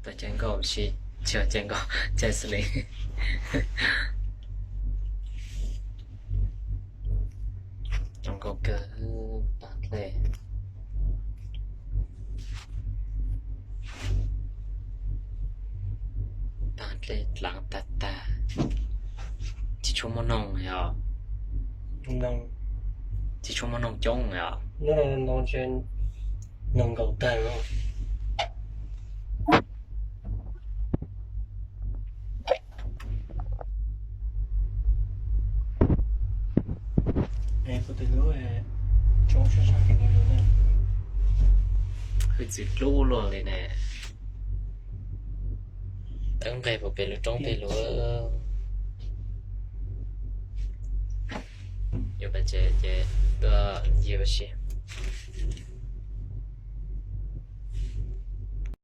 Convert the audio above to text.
Tau caij nkoj, tsis, tsis caij nkoj, caij xws li. Zoo nkauj kawg, tag dlej, tag dlej dlav tag tag. Tsis tshua muaj noog yog? Tsis tshua muaj noog coob yog? Noog nkaus tag. Hwj txwv dlub luaj li ne. Teeb nqeg puag pem lub roob tej lug. Yuav pais tsev ces tuaj ncig ua si.